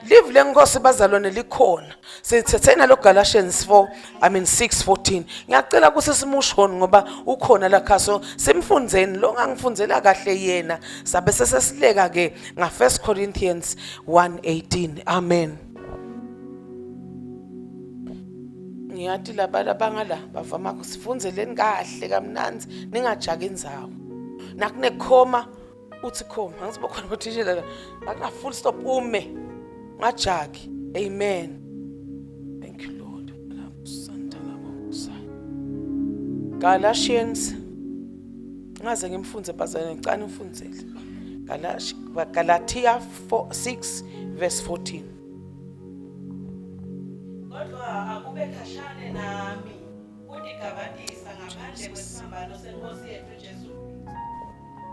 Live lenkosi bazalwane likhona. Sithethe nalo Galatians 4, I mean 6:14. Ngiyacela ukuthi simushoni ngoba ukhona la khaso simfundzeni lo ngangifundzela kahle yena. Sabe sesesileka ke nga 1 Corinthians 1:18. Amen. Ngiyati laba labangala bavama kusifundzeleni kahle kamnandzi ningajaki indzawo. Nakunekhoma uthi khoma angithi bakhona bothishela la akuna full stop ume ngajaki amen thank you lord Galatians ngaze ngimfunze bazalwane ngicane ngimfunzele Galatia 4 6 verse 14 Kodwa akube khashane nami kutigabatisa ngaphandle kwesiphambano senkosi yethu Jesu Kristu.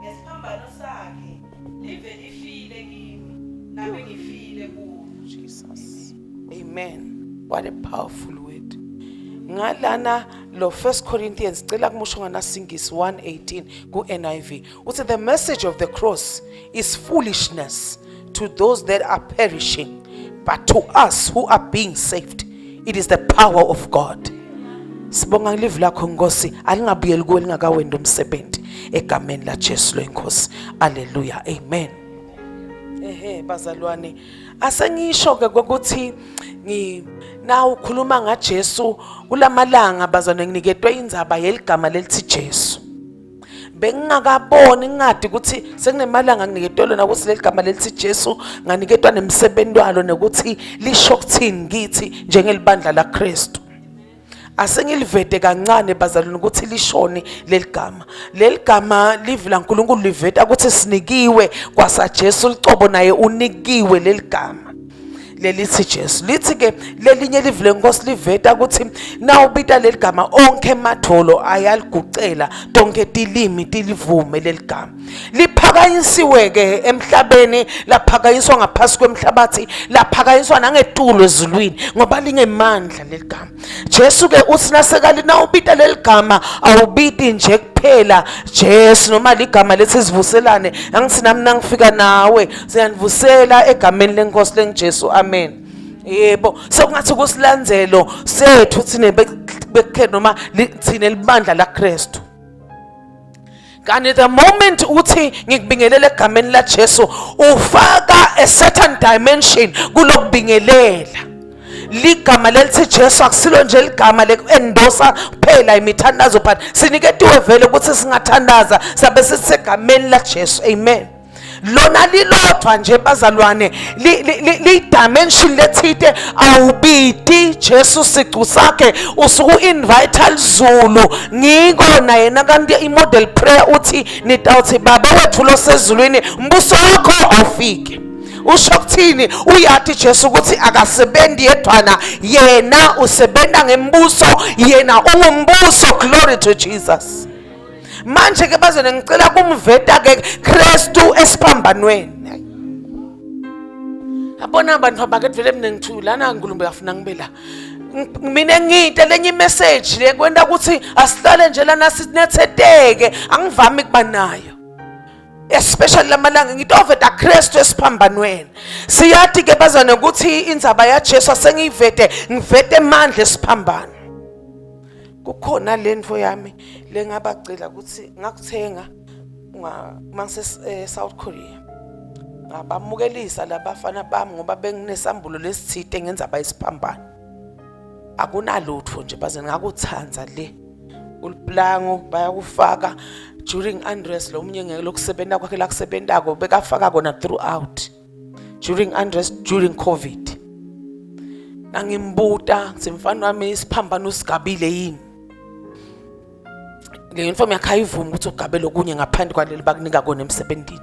Ngesiphambano sakhe live lifile kimi nami ngifile kulo. Jesus. Amen. What a powerful word. Ngalana lo 1 Corinthians cela kumusho nganasingisi 1:18 ku NIV. Uthi the message of the cross is foolishness to those that are perishing but to us who are being saved it is the power of God. Sibonga live lakho Nkosi alingabuyeli kuwe lingakawendi umsebenzi egameni la Jesu lo inkosi. Hallelujah. Amen. Ehe bazalwane asengisho ke ukuthi ngi na ukhuluma ngaJesu kulamalanga bazalwane nginiketwe indzaba yeligama lelithi Jesu. Bengingakaboni ngingadi ukuthi sekunemalanga nginiketwe lona ukuthi leli gama lelithi Jesu nganiketwa nemsebenzi walo nokuthi lisho kuthini kithi njengelibandla laKristu. Asengilivete kancane bazalwane ukuthi lishoni leligama. Leligama livi laNkulunkulu liveta ukuthi sinikiwe kwasa Jesu licobo naye unikiwe leligama. Lelithi Jesu lithi ke lelinye livi lenkosi liveta ukuthi nawubita leligama onke emadvolo ayaligucela tonke tilimi tilivume leligama. Liphakanyisiwe ke emhlabeni laphakanyiswa ngaphasi kwemhlabathi laphakanyiswa nangetulu ezulwini ngoba lingemandla leligama. Jesu ke uthi nasekali nawubita leligama awubiti nje kuphela Jesu noma ligama lethi sivuselane angithi nami nangifika nawe siyanivusela egameni lenkosi lengiJesu amen. Yebo sekungathi kusilandzelo sethu thina bekhe noma thina libandla laKristu. Kanti the moment uthi ngikubingelela egameni laJesu ufaka a certain dimension kulokubingelela. Ligama lelithi Jesu akusilo nje ligama leku-endorsa kuphela imithandazo but siniketiwe vele ukuthi singathandaza sabe sisegameni laJesu. Amen. Lona lilodwa nje bazalwane liyi-dimension lethite awubiti Jesu sicu sakhe usuku invite lizulu ngiko naye nakanti i-model prayer uthi nitawuthi baba wethu losezulwini mbuso wakho awufike usho kuthini uyati Jesu ukuthi akasebenzi yedwana yena usebenza ngembuso yena ungumbuso glory to Jesus manje ke bazone ngicela kumveta ke Kristu esiphambanweni abona abantu abakethi vele mina ngithu lana ngulumbe yafuna ngibe la mina ngiyinte lenye imessage le kwenta ukuthi asihlale nje lana sinetheteke angivami kuba nayo especially lamalanga ngitoveta Kristu esiphambanweni siyathi ke bazane ukuthi indzaba yaJesu asengiyivete ngivete emandla esiphambano kukhona lento yami lengabagcila ukuthi ngakuthenga mangise eh, South Korea ngabamukelisa labafana bami ngoba benginesambulo lesithite ngenza bayisiphambano akunalutho nje baze ngakuthanza le uliplango bayakufaka during undress lo munye ngeke lokusebenza kwakhe la kusebentako bekafaka kona throughout during undress during covid nangimbuta ngithi mfana wami isiphambano usigabile yini le uniform yakhe ayivumi ukuthi ugabe lokunye ngaphandle kwaleli bakunika kona emsebenzini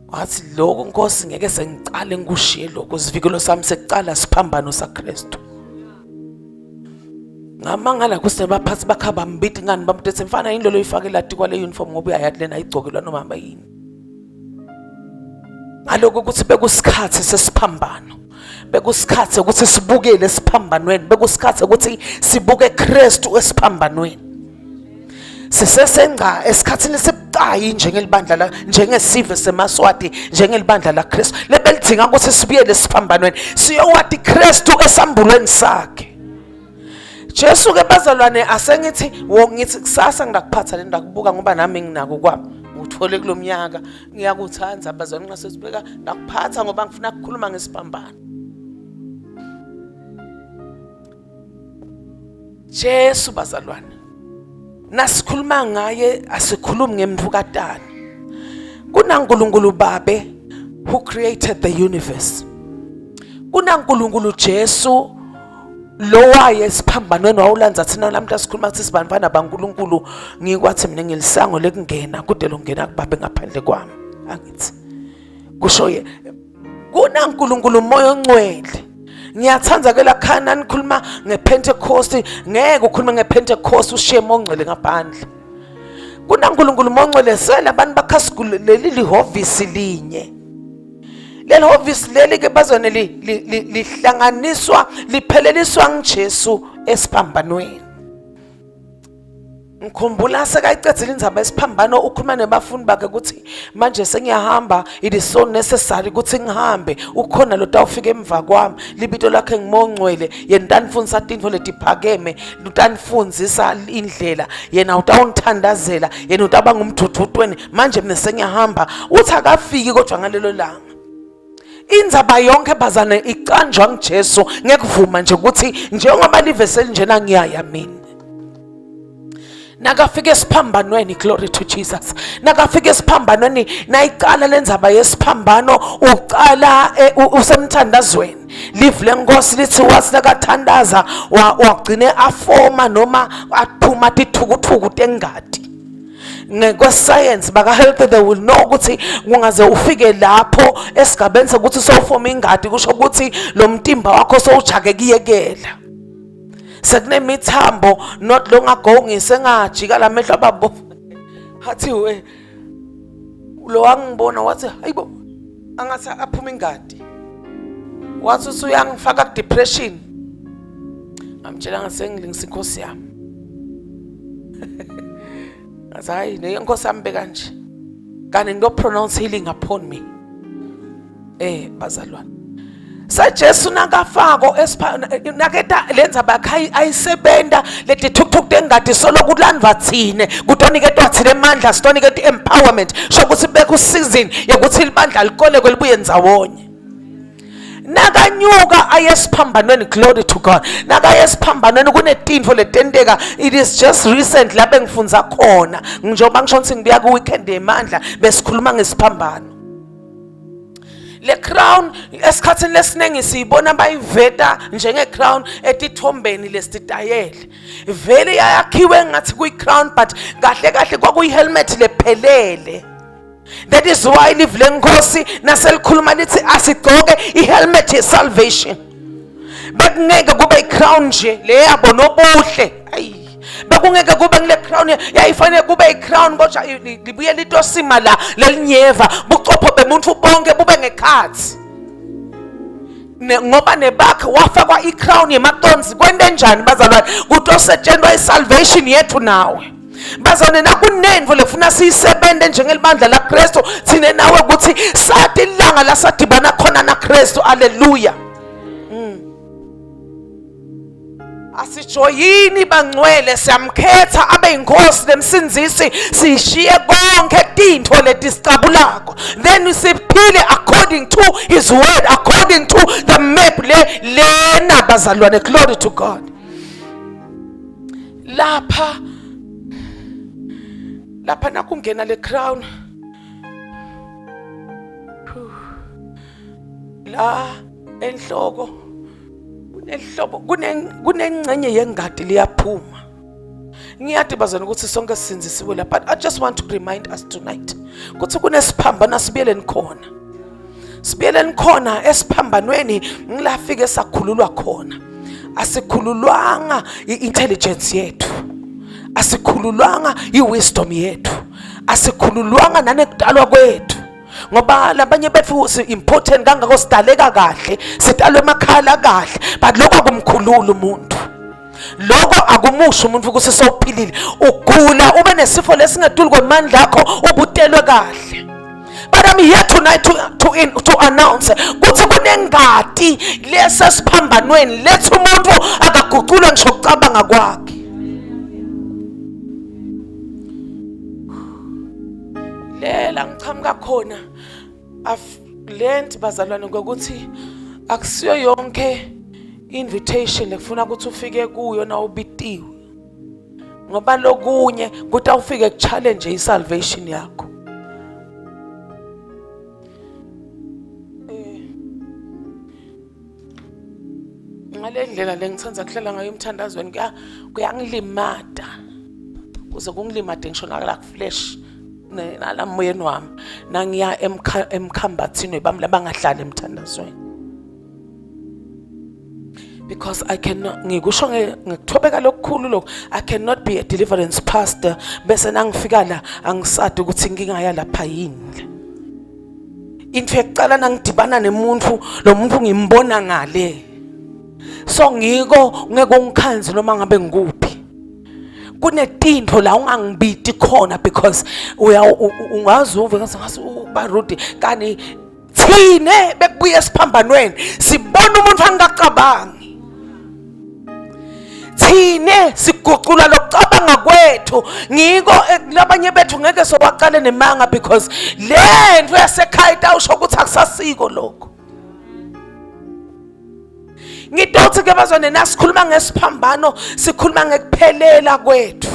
wathi lokhu nkosi ngeke sengicale ngikushiye lokho isivikelo sami sekucala siphambano saKristu ngamangala kusebaphathi bakhe bambiti ngani bamtethe mfana yini lolo ifake lati kwale uniform ngoba uyayathi lena ayigcokelwa noma yini ngaloko ukuthi bekusikhathi sesiphambano bekusikhathi ukuthi sibukele esiphambanweni bekusikhathi ukuthi sibuke Kristu esiphambanweni sisesengca esikhathini esibucayi Lesibucayi njengelibandla la njengesive semaSwati njengelibandla laKristu lebelidzinga ukuthi sibuyele esiphambanweni siyowati Kristu esambulweni sakhe. Jesu ke bazalwane asengithi wo ngithi kusasa ngakuphatha le ndakubuka ngoba nami nginako kwami uthole kulomnyaka ngiyakuthanda bazalwane nxa sesibeka ngakuphatha ngoba ngifuna ukukhuluma ngesiphambano. Jesu bazalwane nasikhuluma ngaye asikhulumi ngemvukatana kunaNkulunkulu babe who created the universe kunaNkulunkulu Jesu lowaye esiphambanweni wawulanza thina lamhla sikhuluma kuthi sibantwana baNkulunkulu ngikwathi mina ngilisango lekungena kude longena kubabe ngaphandle kwami angithi kusho ye kunaNkulunkulu umoya ongcwele ngiyathanda ke lakhana nanikhuluma ngePentecost ngeke ukhulume ngePentecost ushiye mongcwele ngaphandle kunaNkulunkulu mongcwele sele abantu bakhasigule leli lihhovisi linye leli hhovisi leli ke bazone lihlanganiswa lipheleliswa nguJesu esiphambanweni Ngikhumbula sekayicedzile indzaba yesiphambano ukhuluma nebafundi bakhe ukuthi manje sengiyahamba it is so necessary ukuthi ngihambe ukhona lo tawufika emva kwami libito lakhe ngimongcwele yena utanifundisa tintfo letiphakeme utanifundzisa indlela yena utawunithandazela yena utaba ngumdvudvutweni manje mina sengiyahamba uthi akafiki kodwa ngalelo langa indzaba yonke bazane icanjwa nguJesu ngekuvuma nje ukuthi njengoba live selinjena ngiyaya mina nakafika esiphambanweni glory to Jesus nakafika esiphambanweni nayicala lenzaba yesiphambano ucala eh, usemthandazweni live lenkosi lithi wathi nakathandaza wagcine afoma noma aphuma tithukuthuku tengati ngekwesayensi baka-health they will know ukuthi kungaze ufike lapho esigabeni sokuthi sowufoma ingadi kusho ukuthi lo mtimba wakho sowujake kuyekela sekunemithambo not long ago ngisengajika la mehlo ababovu athi we lo wangibona wathi hayibo angathi aphuma ingadi wathi usuyangifaka ku-depression ngamtshela ngasengilingisa inkosi yami ngathi hayi ne inkosi yami bekanje kanti ngito pronounce healing upon me eh bazalwane saJesu nakafako naketa lenza bakhe ayisebenta letithukuthuku tengadi solo kulandwa thine kutoniketwa thine emandla sitoniketwa empowerment sho ukuthi bekho season yokuthi libandla likolekwe libuye ndzawonye nakanyuka aye esiphambanweni glory to God nakaye esiphambanweni kunetintfo letenteka it is just recent la bengifundza khona njengoba ngisho ukuthi ngibuya ku-weekend yemandla besikhuluma ngesiphambano le crown esikhathini lesiningi siyibona bayiveta njenge crown etithombeni lesitayele vele yayakhiwe ngathi kuyi crown but kahle kahle kwakuyi helmet lephelele That is why live lenkosi naselikhuluma lithi asigcoke ihelmet ye salvation. Bekungeke kube icrown nje leyabo nobuhle. Ayi bekungeke kube ngile crown yayifanele kube icrown kodwa libuye litosima la lelinyeva bucopho bemuntu bonke bube ngekhathi ngoba nebakhe wafakwa icrown yematonzi kwente njani bazalwane kutosetshenzwa isalvation yethu nawe bazalwane nakunentfo lefuna siyisebente njengelibandla laKristu thine nawe ukuthi sati ilanga lasadibana khona naKristu aleluya mm. asijoyini bangcwele siyamkhetha abe inkosi nemsindzisi sishiye konke tintfo letisicabulako then siphile according to his word according to the map le lena bazalwane glory to God lapha lapha nakungena le crown la enhloko kunehlobo kunengxenye yengadi liyaphuma ngiyati bazana ukuthi sonke sisinzisiwe la but i just want to remind us tonight ukuthi kunesiphambano sibuyeleni khona sibuyeleni khona esiphambanweni ngilafike sakhululwa khona asikhululwanga i-intelligence yethu asikhululwanga i-wisdom yethu asikhululwanga nanekudalwa kwethu ngoba labanye bethu si-important kangako sidaleka kahle sidalwe emakhala kahle but lokho akumkhululi umuntu Lokho akumusho umuntu ukuthi sewuphilile. Ugula ube nesifo lesingetulu kwemandla akho ubutelwe kahle. But I'm here tonight to announce ukuthi kunengati lesesiphambanweni lethi umuntu akaguculwe ngisho ukucabanga kwakhe. Lela ngichamuka khona I've learned bazalwane ngokuthi akusiyo yonke invitation lekufuna ukuthi ufike kuyo na ubitiwe ngoba lokunye kuthi awufike kuchallenge isalvation yakho. Eh, ngale ndlela le ngithanda kuhlela ngayo emthandazweni kuyangilimata kuze kungilimate ngisho nakula kuflesh nalamoyeni wami nangiya emkhambathini webami labangahlali emthandazweni because I cannot ngikusho ngikuthobeka lokukhulu lokhu I cannot be a deliverance pastor bese nangifika la angisadi ukuthi inkinga yalapha yini. Into yokuqala nangidibana nemuntu lo muntu ngimbona ngale so ngiko ngeke ungikhanze noma ngabe ngikuphi kunetinto la ungangibiti khona because uya ungazi uve ngathi ubarudi kani thine bekubuye esiphambanweni sibona umuntu angacabangi thine siguqula lokucabanga kwethu ngiko eh, labanye bethu ngeke sobaqale nemanga because le nto yasekhaya itawusho ukuthi akusasiko lokho. Ngitothi ke bazwane nasikhuluma ngesiphambano sikhuluma ngekuphelela kwethu.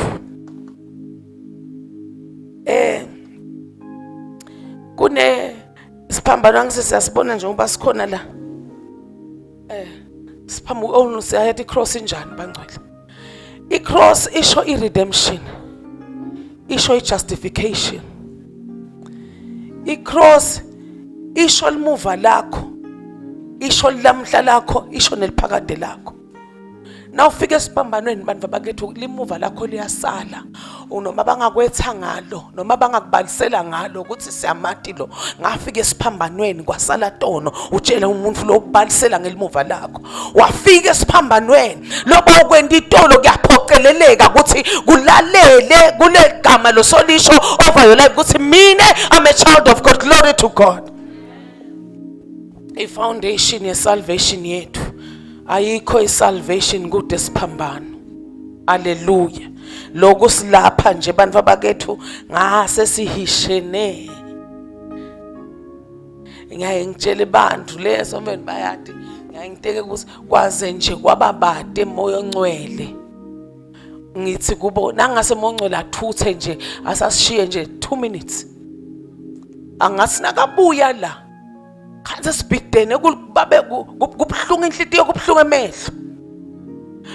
Eh kune siphambano angise siyasibona njengoba sikhona la. Eh siphambu oh siyayathi icross injani bangcwele. Icross isho iredemption. Isho ijustification. Icross isho limuva lakho. Isho lamhla lakho, isho neliphakade lakho. Nawufika esiphambanweni bantu bakethu limuva lakho liyasala noma bangakwetha ngalo noma bangakubalisela ngalo ukuthi siyamati lo ngafika esiphambanweni kwasala tono utshela umuntu lo ukubalisela ngelimuva lakho wafika esiphambanweni loba ukwenta itolo kuyaphoqeleleka ukuthi kulalele kule gama losolisho over your life ukuthi mina I'm a child of God. Glory to God. I-foundation ye-salvation yethu ayikho i-salvation kude siphambano. Aleluya. Lokhu silapha nje bantu abakethu ngase sihishene. Ngiyaye ngitshele abantu leso mfeni bayati ngiyaye ngiteke ukuthi kwaze nje kwaba bade moya ongcwele. Ngithi kubo nangase moya ongcwele athuthe nje asasishiye nje 2 minutes. Angathi nakabuya la khanze sibhidene kubabe kubuhlungu inhlitiyo kubuhlungu emehlo.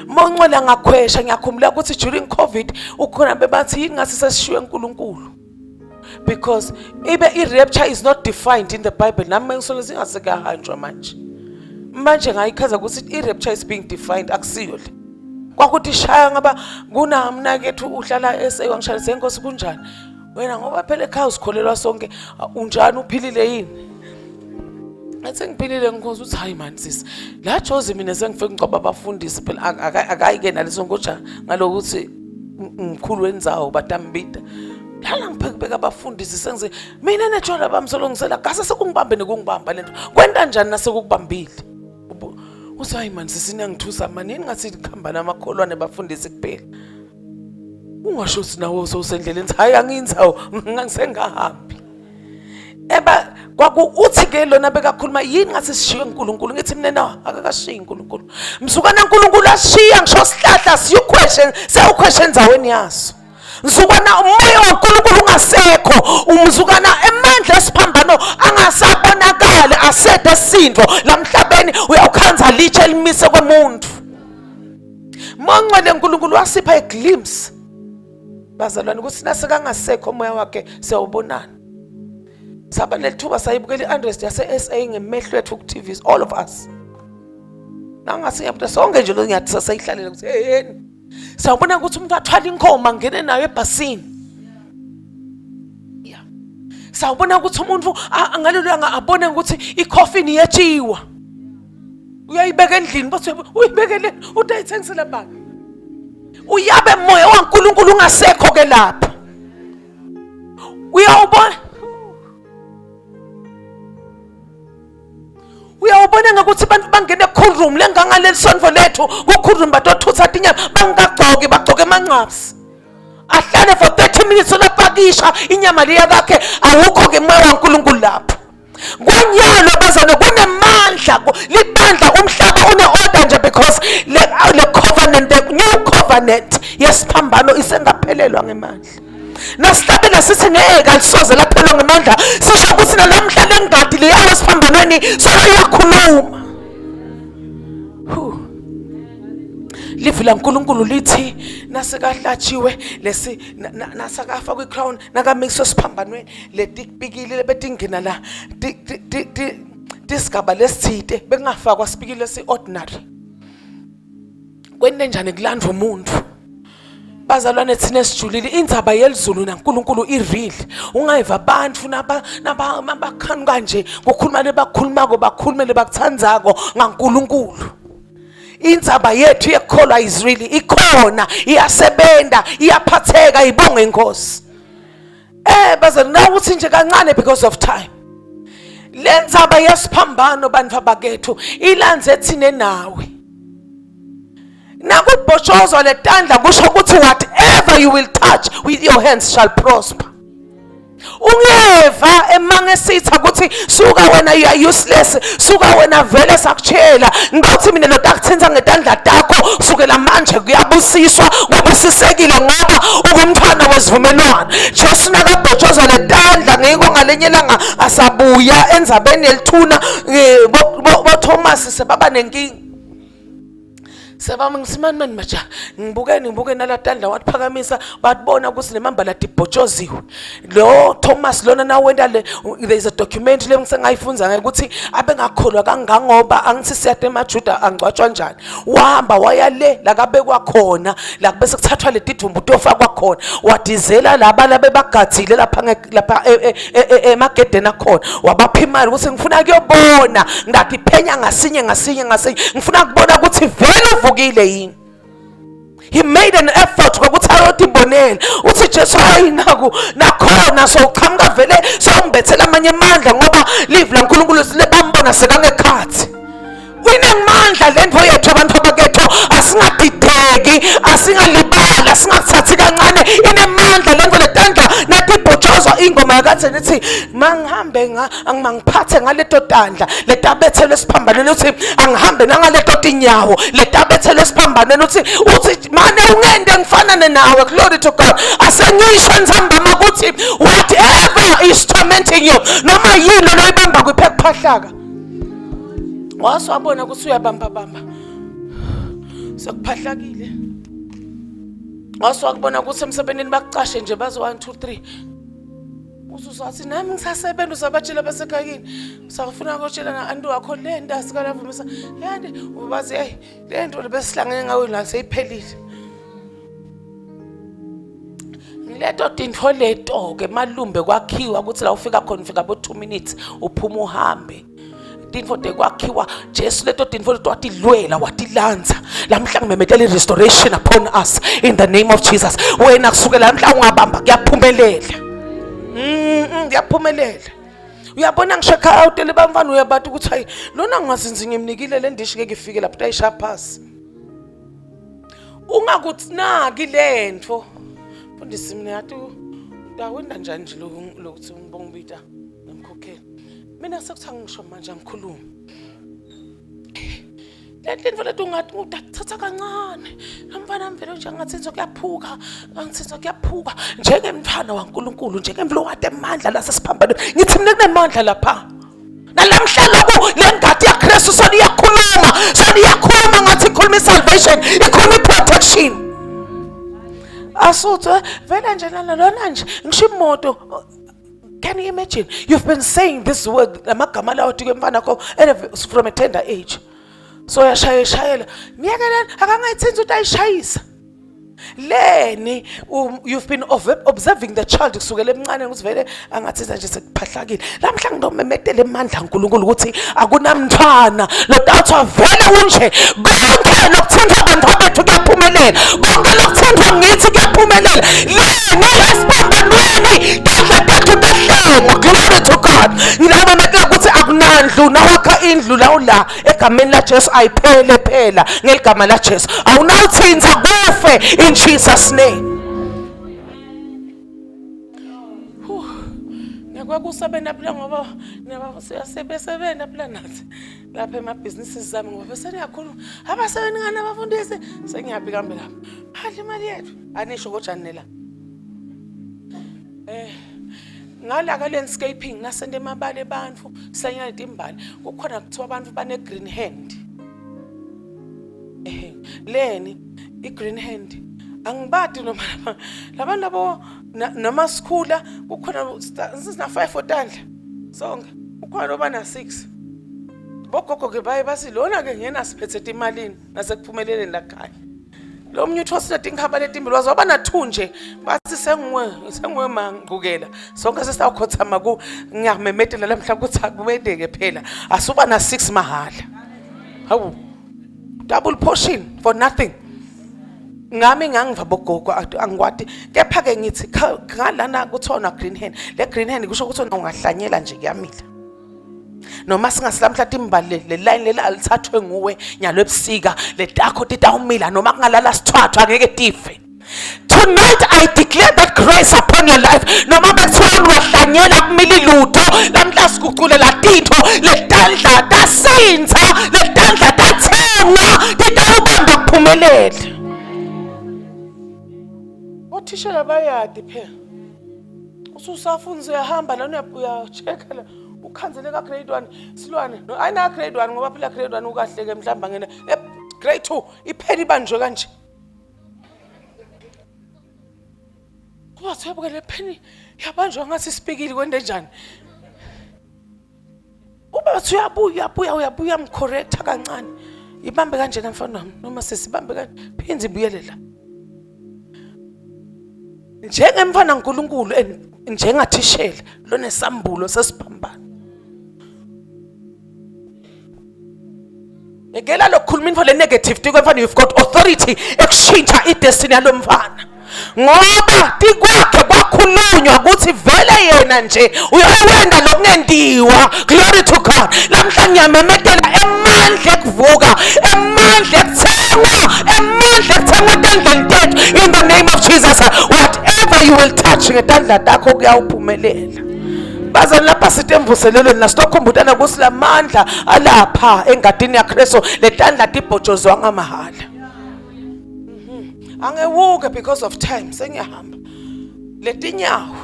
Mongcwele angakhwesha ngiyakhumbula ukuthi during covid ukhona bebathi yini ngase sesishiywe uNkulunkulu because ibe i-rapture is not defined in the Bible. Nami ngisolo singase kuyahanjwa manje manje ngayichaza ukuthi i-rapture is being defined akusiyo le kwakuthi shaya ngaba kunamnakethu uhlala ese wangishaya senkosi kunjani wena ngoba phela ekhaya usikholelwa sonke unjani uphilile yini ngathi ngiphilile ngikhoza uthi hayi mani sisi la jozi mina sengifike ngigcoba abafundisi phela akayike naleso ngoja ngalokuthi mkhulu wenzawo batambida lala ngiphekubeka abafundisi sengize mina netshwala bami solongisela gase sekungibambe nekungibamba lento kwenta njani nasekukubambile uthi hayi mani sisi niyangithusa mani yini ngathi kuhamba namakholwane bafundisi kuphela ungasho ukuthi nawe sowusendleleni hayi angiyinzawo ngangisengahambi eba kwaku uthi ke lona bekakhuluma yini ngathi sishiye uNkulunkulu ngithi mina na akakashiyi uNkulunkulu mzukwana uNkulunkulu ashiya ngisho sihlahla siyukhweshe sewukhweshe endaweni yaso mzukwana umoya waNkulunkulu ungasekho umzukwana emandla esiphambano angasabonakali asede sindvo lamhlabeni uyawukhanza litshe elimise komuntu mongcwele uNkulunkulu wasipha a glimpse bazalwane ukuthi nasekangasekho umoya wakhe siyawubonana saba nelithuba sayibukela i-unrest yase-SA ngemehlo ethu ku-TVs all of us nangase ngiyabuta sonke nje lo ngiyathi sasayihlalele ukuthi heyeni siyawubona ukuthi umuntu athwala inkomo angene nayo ebhasini yeah sawubona ukuthi umuntu ngalelo langa abone ukuthi ikhofi iyetshiwa uyayibeka endlini bathi uyibekele utayithengisela bani. Uyabe moya waNkulunkulu ungasekho ke lapha. Uyawubona Uyawubona ngokuthi abantu bangene cool room lengangaleli sonto lethu ku cool room batothutha tinyama bangagcoki bagcoke emancaphsi. Ahlale for 30 minutes olapakisha inyama leya kakhe awukho ke moya waNkulunkulu lapho. Kwanyalo bazane kunemandla libandla umhlaba une order nje because le, le covenant the new covenant yesiphambano isengaphelelwa ngemandla. Nasihlabela sithi ngeke alisoze laphelwa ngemandla sisho ukuthi nalamhla lengadi leyayo esiphambanweni solo iyakhuluma. Livi laNkulunkulu lithi nasekahlatshiwe lesi nasakafa kwi-crown nakamikiswe esiphambanweni letipikili lebetingena la tisigaba lesithite bekungafakwa sipikili lesi-ordinary kwente njani kulandwa umuntu bazalwane thina esijulile indzaba yelizulu naNkulunkulu i-real ungayiva abantu nabakhanu kanje kukhuluma lebakhulumako bakhulume lebakuthandzako ngaNkulunkulu indzaba yethu yekukholwa is really ikhona iyasebenza iyaphatheka ibonge inkosi eh bazalwane nawuthi nje kancane because of time lendzaba yesiphambano bantu abakethu ilandze thine nawe nakubhotshozwa letandla kusho ukuthi whatever you will touch with your hands shall prosper ungeva emanga esitha ukuthi suka wena you are useless suka wena vele sakutshela ngothi mina lotakuthinta ngetandla takho sukela manje kuyabusiswa kubusisekile ngoba ungumntwana wesivumelwano Jesu nakabhotshozwa letandla ngiko ngalenye ilanga asabuya endzabeni yelithuna eh, boThomas sebaba nenkinga sebami ngisimani mani maja ngibukeni ngibuke nalatandla watiphakamisa batibona ukuthi nemambala tibhotshoziwe lo Thomas lona nawenta le there is a document le ngisengayifunza ngayo ukuthi abengakholwa kangangoba angithi siyade emaJuda angcwatshwa njani wahamba waya le lakabekwa khona la bese kuthathwa letidumbu tofakwa khona wadizela laba labebagadzile lapha lapha e, e, e, emagedeni akhona wabapha imali ukuthi ngifuna kuyobona ngathi phenya ngasinye ngasinye ngasinye ngifuna kubona ukuthi vele uvukile yini he made an effort ngokuthi ayotibonela uthi Jesu hayi naku nakhona so uqhamuka vele sewumbethela amanye amandla ngoba live laNkulunkulu silebambona sekangekhathi Inemandla lento yethu abantu abakethu asingadideki asingalibali asingakuthathi kancane inemandla lento letandla natibhotshozwa ingoma yakade nithi mangihambe angimangiphathe ngaleto tandla letabethelwe esiphambanweni uthi angihambe nangaleto tinyawo letabethelwe esiphambanweni uthi uthi mane ungende ngifanane nawe glory to God asengisho ntsambama ukuthi whatever is tormenting you noma yini loyibamba kwiphekuphahlaka wase wabona ukuthi uyabamba bamba sekuphahlakile wase wakubona ukuthi emsebenzini bakucashe nje bazo 1 2 3 ususathi nami ngisasebenza usabatshela basekhayini usafuna ukutshela na-anti wakho le nto asikalavumisa yanti ubazi hey le nto besihlangene ngayo la seyiphelile Leto tintfo leto-ke malumbe kwakhiwa ukuthi la ufika khona ufika bo-2 minutes uphuma uhambe tintfo tekwakhiwa jesu leto tintfo leto watilwela watilandza lamhla ngimemetela i-restoration upon us in the name of jesus wena kusukela lamhla ungabamba kuyaphumelela kuyaphumelela uyabona ngisho ekhaya utele bamfana uyabata ukuthi hayi lona ngingazinzi ngimnikile le ndishi ngeke ifike lapho utayishaya phasi ungakuthinaki lento mfundisi mina yathi utawenda njani nje lokuthi ngibongibita ngimkhokhele mina sekuthiwa ngisho manje angikhulumi lento into lethi ungathi utathatha kancane nomfana mvelo nje angathinzwa kuyaphuka angithinzwa kuyaphuka njengemntwana waNkulunkulu njengemvelo wade amandla lasesiphambanweni ngithi mina kunemandla lapha Nalamhla lokhu le ngadi yaKristu sona iyakhuluma, sona iyakhuluma ngathi ikhuluma i-salvation, ikhuluma i-protection. Asuthu vele nje lana lona nje ngisho imoto. Can you imagine? You've been saying this word lamagama lawo dike mfana wakho from a tender age. So yashaya shayela. Miyekeleni akangayithinta ukuthi ayishayisa. Leni you've been observing the child kusukela emncane ukuthi vele angathiza nje sekuphahlakile. Lamhla nginomemetela emandla kaNkulunkulu ukuthi akunamntwana lothathwa vele unje. Konke lokuthintwa abantu bethu kuyaphumelela. Konke lokuthintwa ngithi kuyaphumelela. Leni esiphambanweni tandla tethu tahlengwa. Glory to God. Ngilamemetela ukuthi akunandlu nawakha indlu la ula egameni laJesu ayiphele phela ngeligama laJesu awunawuthinta kufe in Jesus name. Ngekwakusebena phela ngoba siyasebesebena phela nathi lapha emabhizinisini zami ngoba beseniyakhuluma abasebenzi ngani abafundisi sengiyaphi kambe lapha phadla imali yethu anisho kojani la Eh ngala ka landscaping nasente emabala ebantfu sanyana timbali kukhona kuthiwa abantu bane green hand. Eh leni i green hand angibadi noma labantu labo noma sikhula kukhona sina 5 otandla sonke kukhona oba na 6 bogogo ke baye bathi lona ke ngena siphethe imalini nasekuphumeleleni lakhaya lo mnye uthi wasiletha inkhaba letimbili waze waba na-two nje bathi senguwe senguwe mangqukela sonke sesawukhothama ku ngiyakumemetela lamhla ukuthi akubendeke phela asuba na-six mahhala hawu double portion for nothing ngami ngangiva bogogo angikwati kepha-ke ngithi ngalana kuthiwa green hand le green hand kusho ukuthi ungahlanyela nje kuyamila noma singasilamhla timbali le line leli alithathwe nguwe nyalo ebusika letakho titawumila noma kungalala sithwathwa ngeke tife. Tonight I declare that grace upon your life. Noma bekuthiwa ungahlanyela kumili lutho, lamhla siguculela tintfo letandla tasintsa, letandla tathengwa, titawubamba kuphumelela. Othishela bayadi phela. Ususafunza uyahamba lana uya-check-a la ukhanzele ka grade 1 silwane no ayina grade 1 ngoba phela grade 1 ukahle ke mhlawumbe angena eh, grade 2 iphela ibanjwe kanje kuba thiyabuka le pheni yabanjwa ngathi isipikili kwente njani uba bathi uyabuya uyabuya uyabuya uyamcorrecta kancane ibambe kanjena mfana wami noma sesibambe kanje phinde ibuyele la njengemfana uNkulunkulu njengathishela lonesambulo sesiphambano Ngekela lokukhuluma into le negative tikwe mfana you've got authority ekushintsha idestiny yalomfana ngoba tikwakhe kwakhulunywa ukuthi vele yena nje uyowenda lokungendiwa glory to God lamhla ngiyamemetela emandla ekuvuka emandla ekuthengwa emandla ekuthengwa etandleni tethu in the name of Jesus whatever you will touch ngetandla takho kuyawuphumelela bazani lapha sithi emvuselelweni nasitokhumbutana ukuthi lamandla alapha engadini yaKristu letandla tibhotshozwa ngamahhala angewuke because of time sengiyahamba letinyawo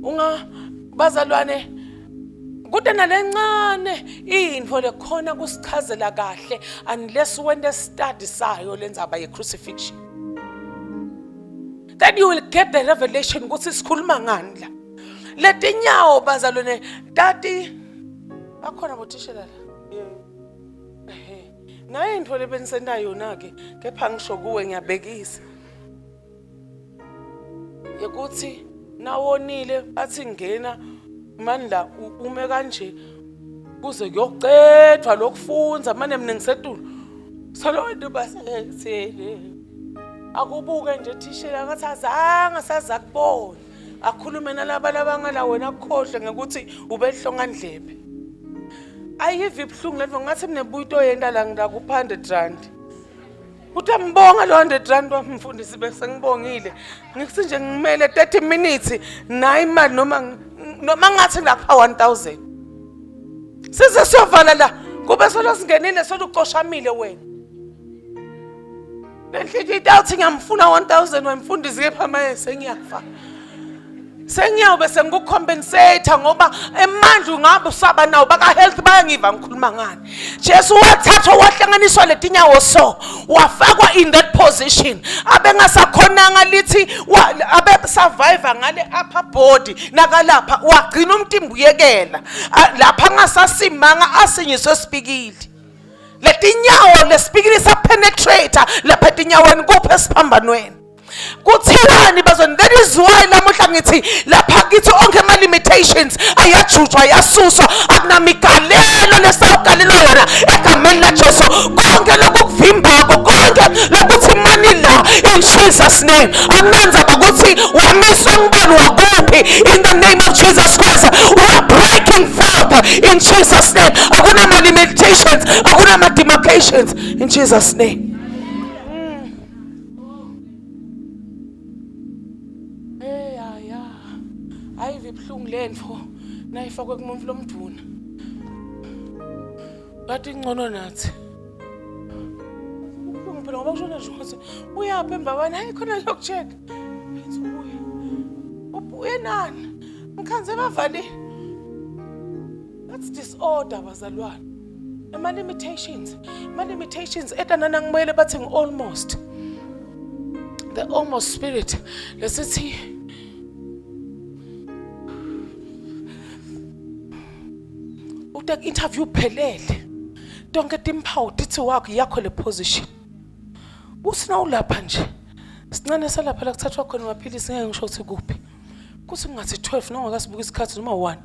unga bazalwane kude nalencane into lekhona kusichazela kahle unless wente study sayo lenzaba ye crucifixion then you will get the revelation ukuthi sikhuluma ngani la letinyawo bazalwane tati bakhona bothishela la ehe nayo into lebenisenta yona ke kepha ngisho kuwe ngiyabekisa yokuthi nawonile bathi ngena mani la ume kanje kuze kuyocedwa lokufunza mane mina ngisetulu solo wena basethele akubuke nje thishela ngathi azange saza kubona akhulume nalaba labangala wena akukhohlwe ngekuthi ubehlongandlebe ayive ibuhlungu lento ngathi mina buya into yenta la ngakupha 100 rand uthi ambonga lo 100 rand wami mfundisi bese ngibongile ngithi nje ngimele 30 minutes nayi imali noma noma ngathi ngilapha 1000 size siyovala la kube solo singenile solucoshamile wena lenhliziyo itawuthi ngiyamfuna 1000 wemfundisi kepha maye sengiyafa sengiyawube sengikucompensate ngoba emandla ungabe usaba nawo baka health bayangiva ngikhuluma ngani Jesu wathathwa wahlanganiswa letinyawo so wafakwa in that position abengasakhonanga lithi abe survivor ngale upper body nakalapha wagcina umtimba uyekela lapha angasasimanga asinyiswe sipikili. Letinyawo lesipikili sapenetrate lapha etinyaweni kuphi esiphambanweni. Kuthiwani bazweni? That is why lamuhla ngithi lapha kithi onke ama limitations ayajutshwa ayasuswa, akunamigalelo lesawugalelwa yona egameni laJesu. Konke lokukuvimbako, konke lokuthi mani la in Jesus name, akunandzaba ukuthi wamiswa ngubani wakuphi, in the name of Jesus Christ we are breaking forth in Jesus name. Akunama limitations, akunama demarcations in Jesus name. Hey ya ya. Ayive ibuhlungu lentfo nayifakwe kumuntu lomdvuna. Bathi ingcono nathi. Kubuhlungu phela ngoba kushona nje ukuthi uyaphi embabane hayi khona lokucheck. Phinze ubuye. Ubuye nani? Ngikhanze bavalile. That's disorder bazalwane. Ama limitations, ama limitations etanana ngibuyele bathi ngi almost. The almost spirit lesithi ute interview phelele. Tonke timphawu tithi wakho yakho le position. Uthi nawulapha nje sincane salapha la kuthathwa khona amaphilisi ngeke ngisho ukuthi kuphi. Kuthi kungathi 12 noma ngakasibuka isikhathi noma 1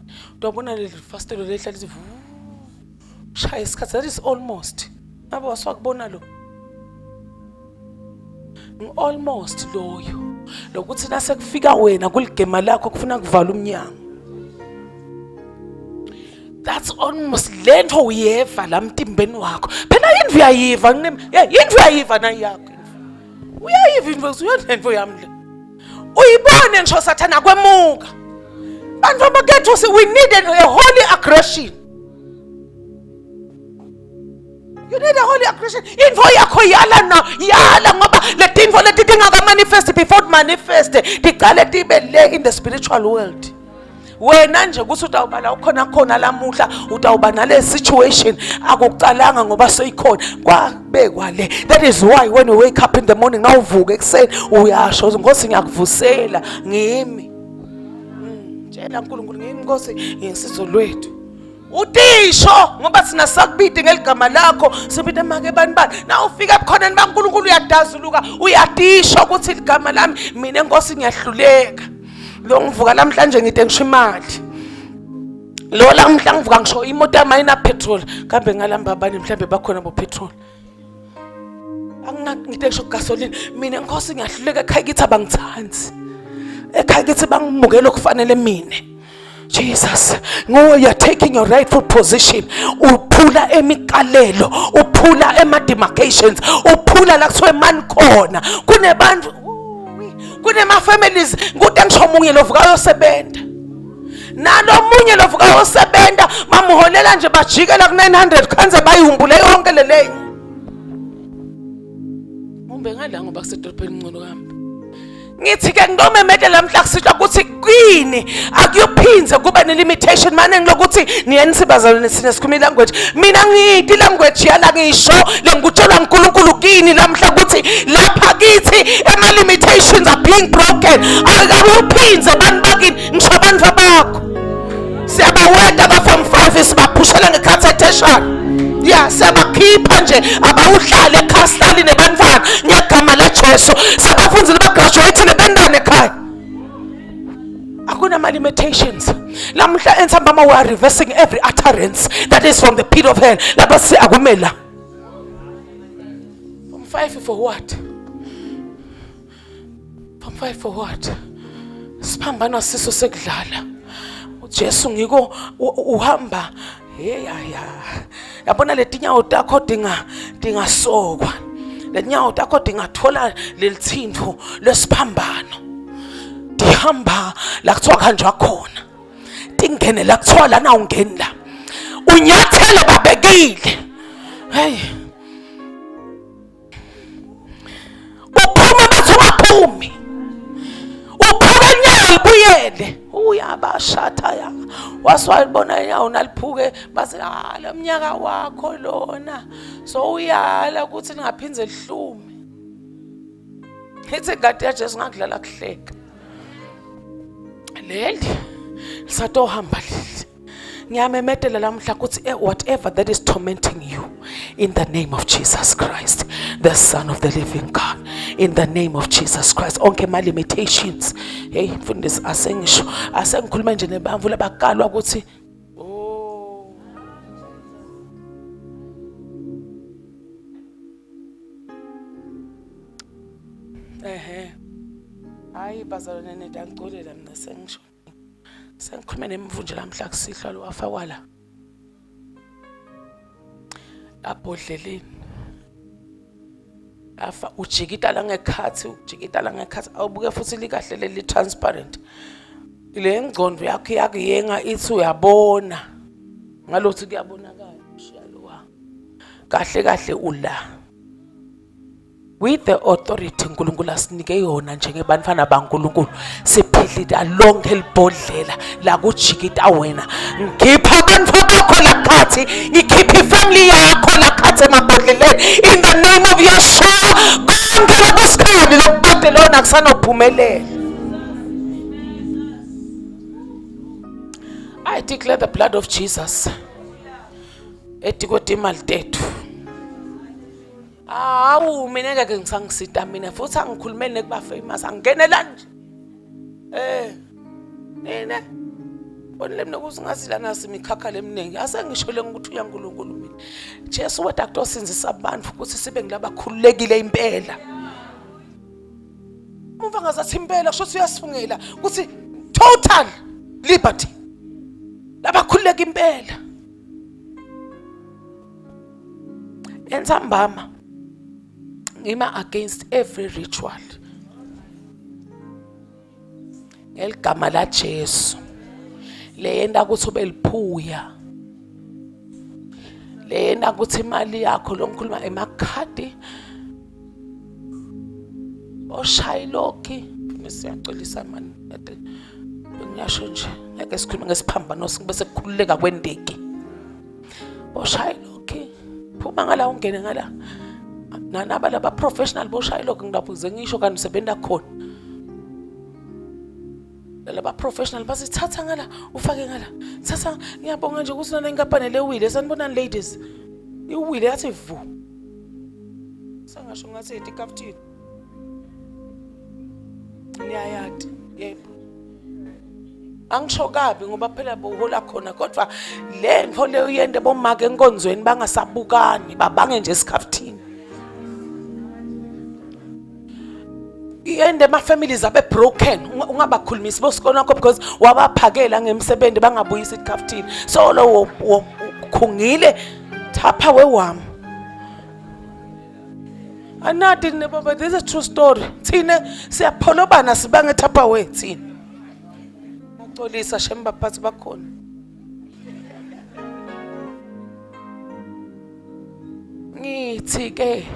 uyabona leli fastelo lehla lithi vu shaya isikhathi that is almost ngabe waswakubona lo ngi-almost loyo lokuthi nasekufika wena kuligema lakho kufuna kuvala umnyango that's almost lento uyeva la mtimbeni wakho phela yini uyayiva yini uyayiva nayi yakho uyayiva into uyonento yami le uyibone ngisho sathana kwemuka bantu abakethu we need a holy aggression you need a holy aggression intfo yakho yala na yala ngoba letintfo leti tingakamanifest before manifest ticale tibe le in the spiritual world wena nje ukuthi utawuba la ukhona khona lamuhla utawuba nale situation akucalanga ngoba seyikhona kwabekwa le that is why when you wake up in the morning nawuvuka ekuseni uyasho nkosi ngiyakuvusela ngimi tshela uNkulunkulu ngimi nkosi ngisizo lwethu utisho ngoba sina sakubide ngeligama lakho sibide make bani bani na ufika ebukhoneni baNkulunkulu uyadazuluka uyatisho ukuthi ligama lami mina enkosi ngiyahluleka lo ngivuka namhlanje ngide ngisho imali lo lamhla ngivuka ngisho imoto yami ayina petrol kambe ngalamba abanye mhlambe bakhona bo petrol angingide ngisho gasoline mina nkosi ngiyahluleka ekhaya kithi abangithandi ekhaya kithi bangimukela okufanele mina Jesus nguwe you are taking your rightful position uphula emikalelo uphula ema demarcations uphula la kuthiwe mani khona kunebantu kunema families kude ngisho omunye lovuka uyosebenza nalo munye lovuka uyosebenza bamholela nje bajikela ku 900 khanze bayihumbule yonke le lenye umbe ngala ngoba kusedolobheni ngcono kambe ngithi ke ngilomemedela mhla kusihlwa ukuthi kini akuyophinde kube ne-limitation mane ngilokuthi niyeni sibazalwane sine sikhuluma ilanguage mina ngiyiti ilanguage yala ngisho lengikutshelwa uNkulunkulu kini lamhla ukuthi lapha kithi ema-limitations are being broken akuyophinde bantu bakini ngisho abantu bakho siyabaweta ba-form 5 sibaphushela ngekhathi etheshana ya siyabakhipha nje abawuhlale ekhaya sihlali nebantwana ngegama lajesu siyabafundzile bagraduate nebantwana ekhaya akunama-limitations lamuhla entsambama we are reversing every utterance that is from the pit of hell lapha si akumela from five for what From five for what? Siphambano siso sekudlala. uJesu ngiko uhamba hey ya ya. Yabona letinyawo takho dinga dingasokwa. Letinyawo takho dingathola lelithintfo lesiphambano. Dihamba la kuthiwa kuhanjwa khona. Tingene la kuthiwa lana ungeni la. Unyathele babekile. Hey. Uphume bathi ungaphumi. Uphuke inyawo libuyele. Uyabashatha ya. Waswalibona inyawo naliphuke bathi ah lo mnyaka wakho lona. So uyala ukuthi lingaphinde lihlume. Ithi ngadi yaJesu ngakudlala kuhleka. Leli lisatohamba leli. Ngiyamemetela lamhla ukuthi eh, whatever that is tormenting you in the name of Jesus Christ, the Son of the living God, in the name of Jesus Christ, onke ama limitations. Hey mfundisi asengisho, asengikhulume nje nebamvu labakalwa ukuthi oh Ehe. Hayi bazalwane nidangicolela mina sengisho. Sengikhulume nemvunje lamhla kusihlwa lo wafakwa la. Abhodleleni. Afa ujikita la ngekhathi ujikita la ngekhathi awubuke futhi likahle leli transparent. Le ngcondo yakho iyakuyenga ithi uyabona. Ngalothi kuyabonakala ushiya lo Kahle kahle ula. With the authority uNkulunkulu asinike yona njengebantwana baNkulunkulu siphilita lonke libhodlela lakujikita wena ngikhipha abantu bakho lakhathi ngikhipha ifamily yakho lakhathi emabhodleleni in the name of Yeshua konke lokusikhali lokubade lona kusanophumelela I declare the blood of Jesus etikwetimali tethu Hawu mina ngeke ngisangisita mina futhi angikhulumeli nekuba famous angingenelani nje. Eh. Nina bonile mina ukuthi ngathi lana simikhakha leminingi asengisho le ukuthi uyaNkulunkulu mina. Jesu weda kutosinzisa abantu ukuthi sibe ngilabakhululekile impela. Umva ngazathi impela kusho ukuthi uyasifungela ukuthi total liberty. Labakhululeka impela. Entsambama ngima against every ritual ngeligama la Jesu leyenta ukuthi ube liphuya leyenta ukuthi imali yakho lo ngikhuluma emakhadi oshayilokhi siyaxolisa mani ngiyasho nje ngeke sikhulume ngesiphambano bese kukhululeka kwendiki boshayilokhi phuma ngala ungene ngala nanaba laba professional boshayilokhi ngilapho ngize ngisho kanti usebenza khona laba professional basithatha ngala ufake ngala thatha ngiyabonga nje ukuthi nana inkampani lewile sanibonani ladies iwile yathi vu sangasho ngathi itikafutini niyayati yebo angisho kabi ngoba phela bohola khona kodwa le nto leyo yente bomake enkonzweni bangasabukani babange nje esikhafuthini iyende ama-families abe broken ungabakhulumisi bosikoni wakho because wabaphakela ngemsebenzi bangabuyisi isikhafuthini so lo ukhungile thapha wewami anati nina baba this is a true story thina siyapholobana sibange Tupperware thina Ngiyaxolisa shem baphathi bakhona ngithi ke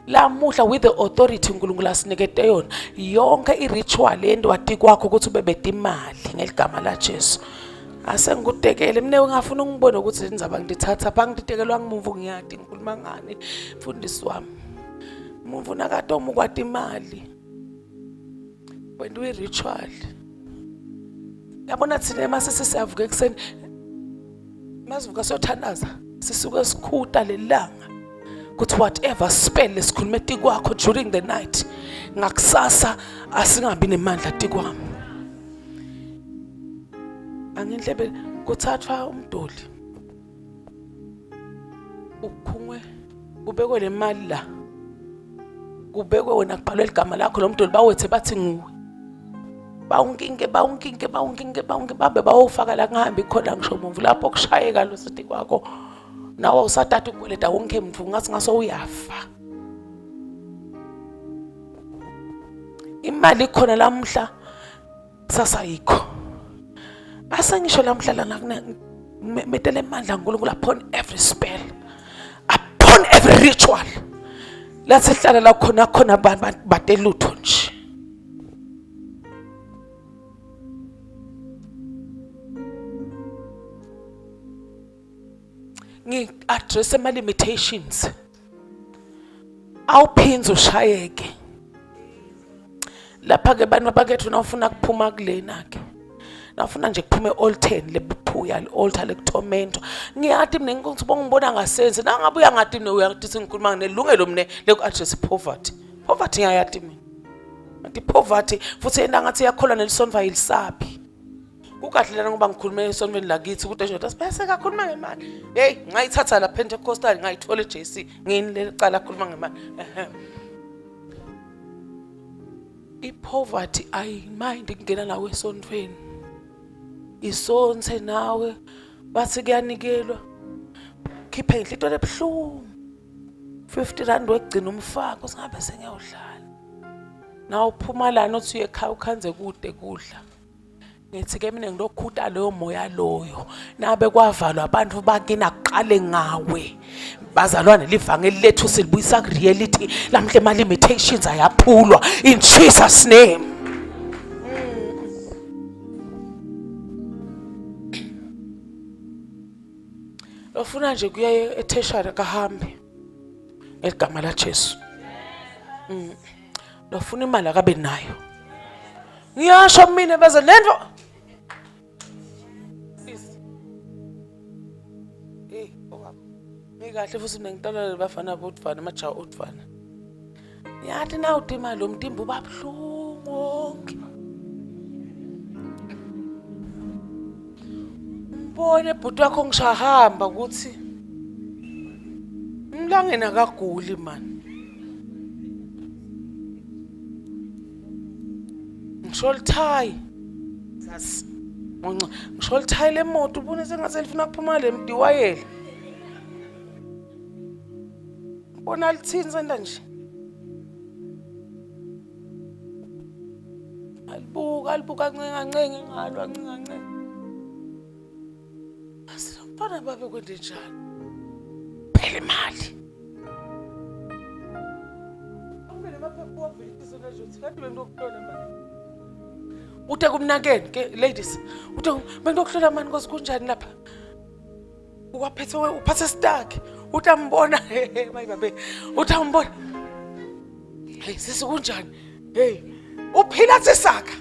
lamuhla with the authority uNkulunkulu asinikete yona yonke i-ritual yendwadi kwakho ukuthi ube bedimali ngeligama la Jesu asengikutekele mina ngafuna ungibone ukuthi indzaba ngithatha pha ngitekelwa ngimumvu ngiyati ngikhuluma ngani mfundisi wami mumvu nakatoma ukwati imali wena uyi-ritual yabona thina masisi siyavuka ekuseni masivuka siyothandaza sisuke sikhuta lelanga ukuthi whatever spell lesikhulume tikwakho during the night ngakusasa asingabi nemandla tikwami angindlebe kuthathwa umdoli ukhungwe kubekwe le mali la kubekwe wena kubhalwe ligama lakho lo mdoli bawethe bathi nguwe bawunkinke bawunkinke bawunkinke bawunkinke babe bawufaka la kungahambi khona ngisho mumvu lapho kushayeka lo sithi kwakho nawe usatata ukukweleta wonke mntu ngathi ngaso uyafa imali ikhona lamhla kusasa yikho asengisho lamhla lana metele amandla kaNkulunkulu upon every spell upon every ritual lathi hlala la khona khona abantu batelutho nje ngi-address ama-limitations awuphinzi ushayeke lapha-ke bantu abakethu nawufuna kuphuma kulena-ke Nafuna nje kuphume altar lebuphuya altar lekuthomentwa. Ngiyati mina ngithi bongibona ngasense nangabe uyangati mina uyathi sengikhuluma nginelungelo mina leku address poverty. Poverty ngiyayati mina. Ngathi poverty futhi yena ngathi iyakholwa nelisonva yilisaphi. Kukahle lana ngoba ngikhulume esontweni lakithi ukuthi ndoda sibese kakhuluma ngemali. Hey, ngayithatha la Pentecostal ngayithola eJC ngini lelicala akhuluma ngemali. Ehhe. I-poverty ayimind kungena nawe esontweni. Isonse nawe bathi kuyanikelwa. Khiphe inhlito lebuhlungu. 50 rand wekugcina umfako singabe sengiyawudlala. Nawe uphuma lana uthi uye ekhaya ukhanze kude kudla. Ngithi ke mina ngilokhuta loyo moya loyo nabe kwavalwa abantu bakini akuqale ngawe bazalwane livangeli lethu silibuyisa ku reality lamhle ma limitations ayaphulwa in Jesus name. Lofuna nje kuya etertiary kahambe ngeligama la Jesu. Lofuna imali akabe nayo. Ngiyasho mina baze lento. Hey, obaba. Ngikahle futhi mina ngitala bafana bodvana amajaha odvana. Yathi na udima lo mtimba uba buhlungu wonke. Mbone bhuti wakho ngishahamba ukuthi umlangeni akaguli man. Ngisho lithayi. Sas. Ngisho lithayi lemoto ubone sengathi lifuna kuphuma le mdiwayela. Bona lithini senda nje. Alibuka alibuka ncenga ncenge ngalo ancenga ncenge. Asibona babe kwende njani. Phela imali. Angene maphepha wavela isona nje uthi kanti bengiyokuhlola manje. Ute kumnakeni ke ladies. Ute bengiyokuhlola mani nkosi kunjani lapha? Uwaphethe uphathe sitaki. Utambona mayi babe. Utambona. Hey sisi kunjani? Hey uphila sisaka.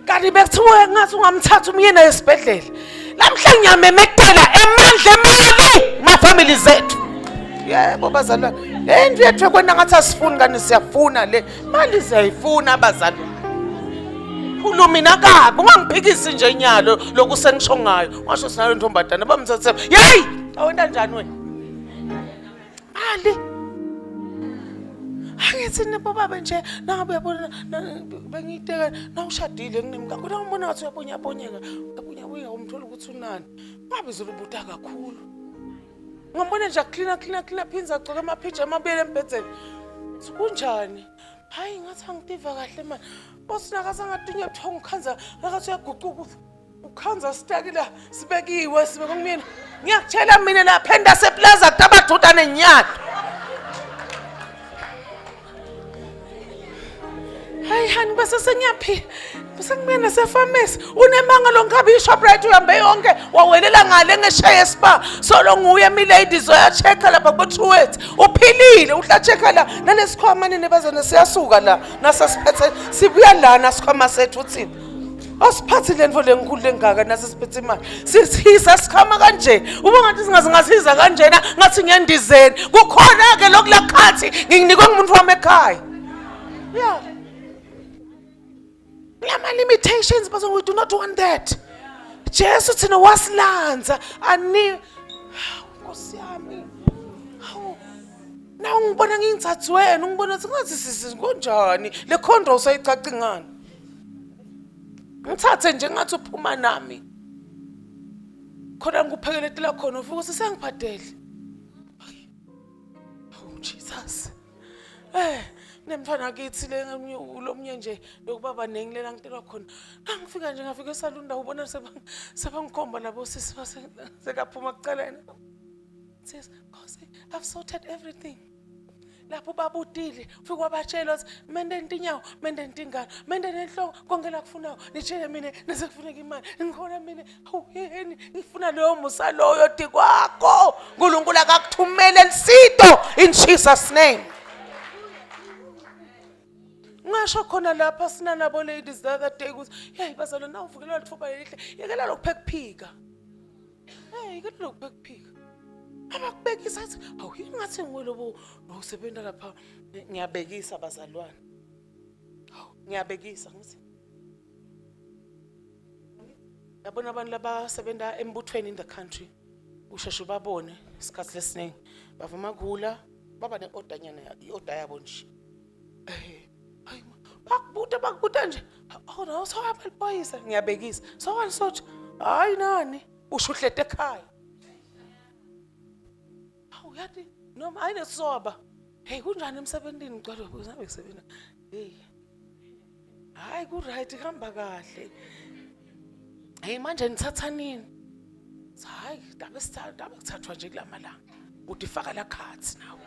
Kanti bekuthiwa ngathi ungamthatha umyeni esibhedlela. Lamhla ngiyamemetela emandla emali ma family zethu. Yebo bazalwane. Le ndlu yethu kwena ngathi asifuni kani siyafuna le. Mali siyayifuna abazalwane. Khulumi nakabi ungangiphikisi nje nyalo lokhu sengisho ngayo. Washo sinayo intombazane bamthathe. Yeyi! Awenta njani wena? Mali. Angithi nibobaba nje nangabe uyabona bengiyiteka nawushadile nginemkakho nawumbona ngathi uyabonyabonyeka uyabonyabonyeka umthola ukuthi unani. Ngabe zolubuta kakhulu. Ngambona nje aklina klina klina phinza agcoke amaphijama abuyele embhedzeni. Kunjani? Hayi ngathi angitiva kahle manje. Bosi nakasangadunya buthongo ukhanza nakathi uyaguquka ukhanza sitaki la sibekiwe sibeke kumina. Ngiyakutshela mina la phenda seplaza kutabadudane nenyalo. Hayi hani bese sengiyaphila. Bese ngibuya nasefamasi. Unemanga lo nkabi iShoprite uhambe yonke wawelela ngale ngeshaye spa. Solo nguye mi ladies uya-check-a lapha ku Truworths. Uphilile uhla check-a la nalesikhwama nini bazane siyasuka la nasesiphethe sibuya la nasikhwama sethu uthini. Asiphathi le nto lenkulu lengaka nasesiphethe imali. Sithisa sikhama kanje. Uba ngathi singaze ngasiza kanjena ngathi ngiyandizeni. Kukhona ke lokulakhathi nginginikwe ngumuntu wami ekhaya. Yeah. Lama limitations but we do not want that. Jesu thina wasilanza ani Nkosi yami. Hawu. Na ungibona ngingithathi wena ungibona ukuthi ngathi sisi kunjani le khondo usayicaci ngani. Ngithathe nje ngathi uphuma nami. Khona ngikuphekeletela khona ufike usengibhadele. Oh Jesus. Eh, nemfana kithi le lomnye nje lokuba baningi lela ngitelwa khona. Ngangifika nje ngafika esaluni la ubona sebangikhomba labo sisi base sekaphuma kucala yena. Says, Nkosi, I've sorted everything. Lapho babutile ufike wabatshela ukuthi mende intinyawo mende intingalo mende nenhloko konke la kufunayo nitshele mina nesekufuneka imali ngikhona mina hawu yini ngifuna loyo musa loyo tikwakho uNkulunkulu akakuthumele lisito in Jesus name. Ngasho khona lapha sinalabo ladies the other day ukuthi hey bazalwane nawuvukelwa lithuba lelihle yekela lokuphekuphika. Hey yekela lokuphekuphika. Abakubekisa athi awu yini ngathi nguwe lobo lo usebenza lapha ngiyabekisa bazalwane. Hawu ngiyabekisa ngithi yabona abantu labasebenza embuthweni in the country usheshe ubabone isikhathi lesiningi bavuma kula baba ne-order nyana i-order yabo nje eh hayi bakubuta bakubuta nje oh no sowahamba liphoyisa ngiyabekisa sowani sotsha hayi nani usho uhlete ekhaya hawu yathi noma ayinesoba hey kunjani emsebenzini ngicela uzabe kusebenza hey hayi ku right kuhamba kahle hey manje nithatha nini hayi dabe sithatha dabe kuthathwa nje kulamalanga utifaka la khathi nawe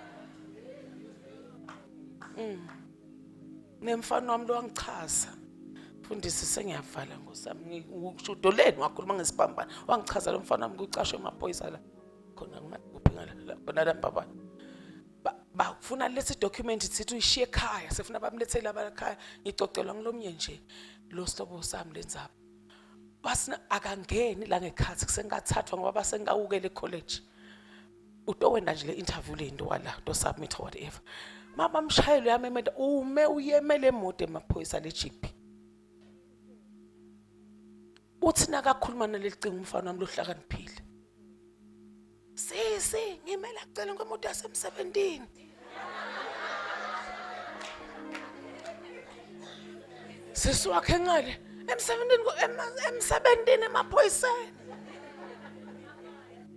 Nemfana wami lo wangichaza. Mfundisi sengiyavala ngosami ngishodoleni wakhuluma ngesibambana wangichaza lo mfana wami kucashwe emaphoyisa la khona kumakuphi ngala khona la mbabane bafuna lesi document sithi uyishiye ekhaya sifuna bamlethele abakhaya ngicocelwa ngilomnye nje lo sihlobo sami lenzaba basina akangeni la ngekhathi kusengathathwa ngoba basengawukele college utowenda nje le interview le into wala to submit or whatever mama mshayelo yamemeta ume uyemele emoto emaphoyisa le jeep uthi nakakhuluma nalelicingo umfana wami lohlakaniphile sisi ngimele kucela kwemoto yasemsebentini sisi wakhe ngale emsebentini emsebentini emaphoyiseni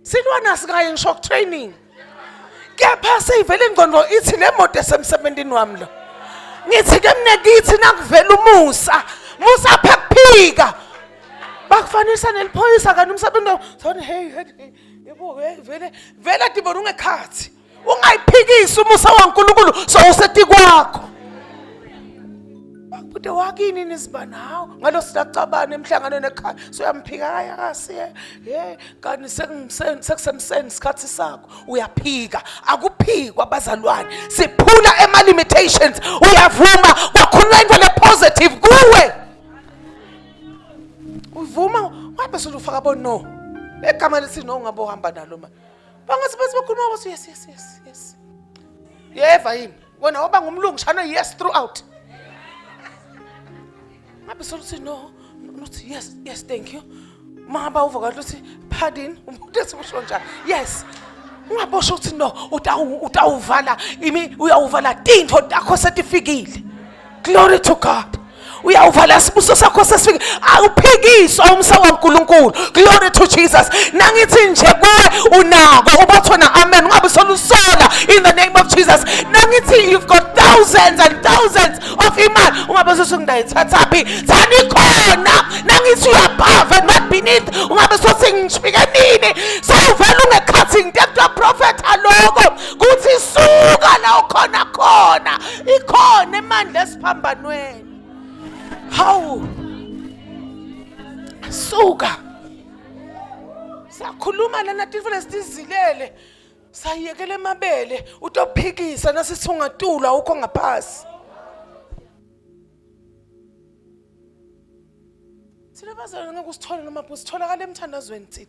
silwana sikaye ngisho training kepha seyivele ingqondo ithi le moto esemsebentini wami lo ngithi ke mina kithi nakuvela umusa musa phekuphika bakufanisa neliphoyisa kanti umsebenzi sona hey hey yebo hey vele vele dibona ungekhathi ungayiphikisi umusa waNkulunkulu sowusetikwakho Bakude wakini niziba nawo ngalo silacabana emhlanganweni ekhaya soyamphika hayi akasiye hey kanti sekusemseni isikhathi sakho uyaphika akuphikwa bazalwane siphula ema limitations uyavuma kwakhuluma into le positive kuwe uvuma wabe solufaka bo no egama lesi no ngabe uhamba nalo ma bangathi bathi bakhuluma bathi yes yes yes yes yeva yini wena waba ngumlungu shano yes throughout ngabe soluthi no uthi yes yes thank you uma uva kahle uthi pardon umuntu ethi usho njani yes ungabosho uthi no utawuvala imi uyawuvala tintfo takho setifikile glory to god uyawuvala sibuso sakho sesifike awuphikiswa umsa waNkulunkulu glory to Jesus nangithi nje kuwe unako ubathona amen ungabe solusola in the name of Jesus nangithi you've got thousands and thousands of imali ungabe sesungidayithathaphi thani khona nangithi you above and not beneath ungabe sothi ngifike nini sewuvela ungekhathi ngithe prophet aloko kuthi suka la ukhona khona ikhona imandla esiphambanweni hawu suka sakhuluma lana tintfo lesitizilele sayekela emabele utophikisa nasithi ungatulwa awukho ngaphasi thina bazalwane ngeke usithole noma sitholakala emthandazweni thina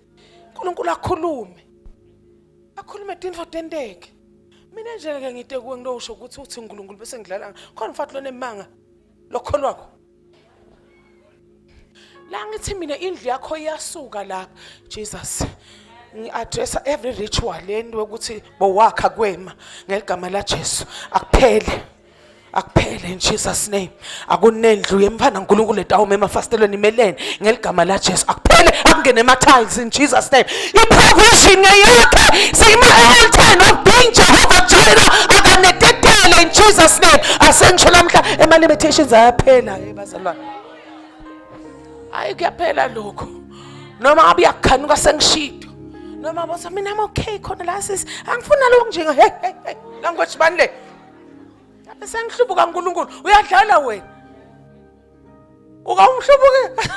uNkulunkulu akhulume akhulume tintfo tenteke mina nje ke ngite kuwe ngilosho ukuthi uthi uNkulunkulu bese ngidlala khona mfati lonemanga lokholwako la ngithi mina indlu yakho iyasuka lapha Jesus ngi-addressa every ritual lento yokuthi bowakha kwema ngeligama laJesu akuphele akuphele in Jesus name akunendlu yemfana uNkulunkulu etawuma emafasitelweni imelene ngeligama la Jesu akuphele akungene ema tiles in Jesus name i provision ngeyakhe sima altar of being Jehovah Jireh akanetetele in Jesus name asengisho namhla ema limitations ayaphela ke bazalwane hayi kuyaphela lokho noma ngabe uyakukhanuka sengishido noma bosa mina I'm okay khona la sisi angifuni lokhu nje hey hey hey language bani le Ngabe sengihlubuka uNkulunkulu uyadlala wena. Uka umhlubuke.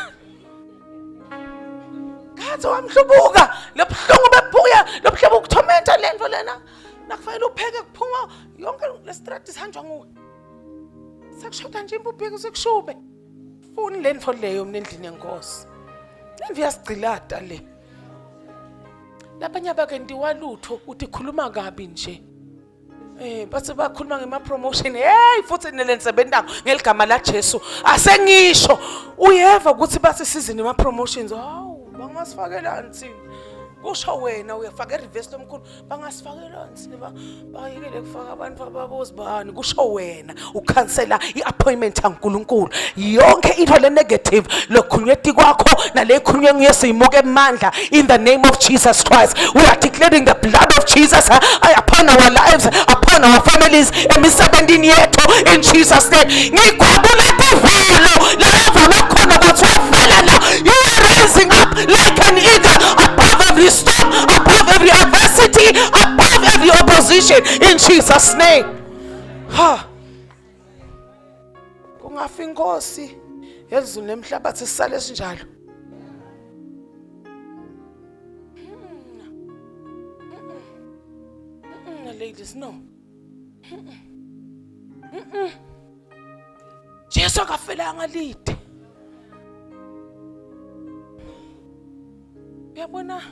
Ngathi wamhlubuka lobuhlungu bephuya lobuhlungu ukuthomenta lento lena. Nakufanele upheke kuphuma yonke lestrati sihanjwa nguwe. Sekushoda nje impuphu sekushube. Funi le nto leyo mina endlini yenkosi. Lemvi yasigcilata le. Labanye abakentiwa lutho uthi khuluma kabi nje. Eh bathi bakhuluma ngema promotion. Hey futhi nelensebentako ngeligama la Jesu. Asengisho uyeva ukuthi bathi season ema promotions. Hawu bangasifakelani thina. Kusho wena uyafaka e-reverse lomkhulu bangasifakela thina bayekele kufaka abantu ababozibani kusho wena ukhansela i-appointment yaNkulunkulu yonke into le negative lokhulunywe etikwakho nale ikhulunywe nguye siyimuke emandla in the name of Jesus Christ we are declaring the blood of Jesus upon our lives upon our families emisebentini yethu in Jesus name ngigwabula tivalo la khona kwathiwa vala la you are rising up like an eagle above every storm above every adversity above every opposition in Jesus name ha kungafa inkosi yezulu nemhlabathi sisale sinjalo ladies no Jesu akafelanga lide uyabona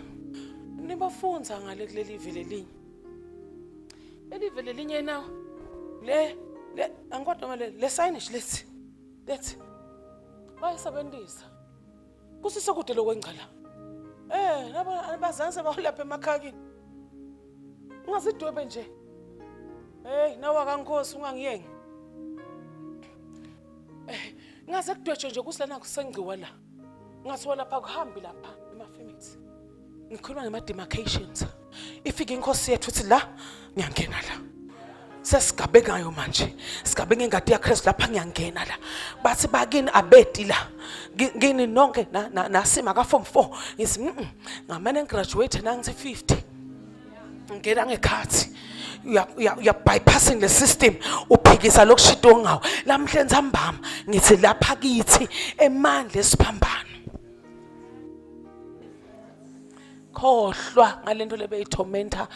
nibafunza ngale kuleli vele linye leli vele linye nawo le le angikodwa ngale le signage lethi lethi bayisebenzisa kusisekude lokwengcala eh labo abazange bawulapha emakhakini ungazidwebe nje hey nawe akankosi ungangiyengi eh ngaze kudwetshwe nje kusilana kusengciwa la ngathiwa lapha kuhambi lapha ema-phoenix ngikhuluma ngema-demarcations ifike inkosi yethu uthi la ngiyangena la sesigabe ngayo manje sigabe ngengadi yaKristu lapha ngiyangena la bathi bakini abeti la kini nonke nasima ka form 4 ngithi ngamane ngigraduate nangithi 50 ngena ngekhathi uya bypassing the system uphikisa lokushito ngawo lamhle ntsambama ngithi lapha kithi emandla esiphambano khohlwa ngalento lebeyithomenta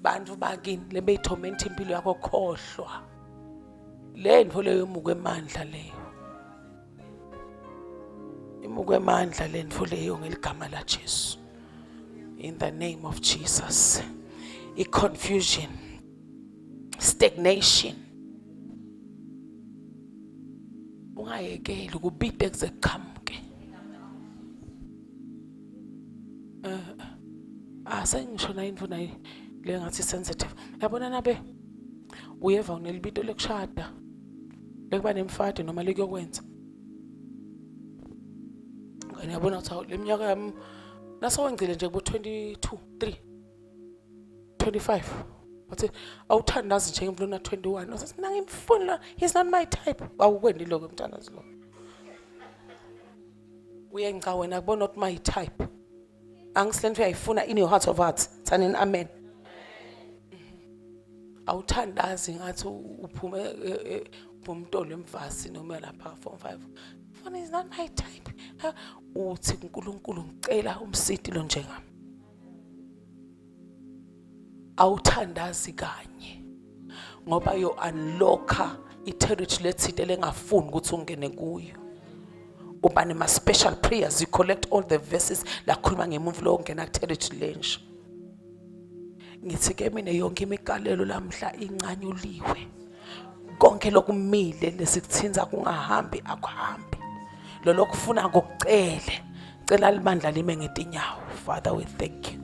bantu bakini lebeyithomenta impilo yakho khohlwa le nto leyo imuka emandla leyo imuka emandla le nto leyo ngeligama la Jesu in the name of Jesus i-confusion stagnation ungayekeli kubide kuze kuqhamuke eh ah sengisho na into nayi le ngathi sensitive yabona nabe uyeva unelibito lekushada lekuba nemfati noma lekuyokwenza ngani yabona ukuthi le minyaka yami nasewengcile nje kubo 22 3 25 wathi awuthandazi njengemntu ona 21 wathi mina ngimfuni lo he's not my type awukwendi lokho mthandazi lo uyenca wena kubo not my type angisilento uyayifuna in your heart of hearts thanini amen awuthandazi ngathi uphume e, e, umtolo emvasi noma lapha form 5 phone is not my type uthi kuNkulunkulu ngicela umsiti lo njengami awuthandazi kanye ngoba yo unlocka i-territory lethinte lengafuni ukuthi ungene kuyo uba nema-special prayers you collect all the verses lakhuluma ngemuva lokungena ku-territory lensha ngithi ke mina yonke imigalelo lamhla incanyuliwe konke lokumile lesikuthinza kungahambi akuhambi lolo kufuna ngokucele cela libandla lime ngetinyawo father we thank you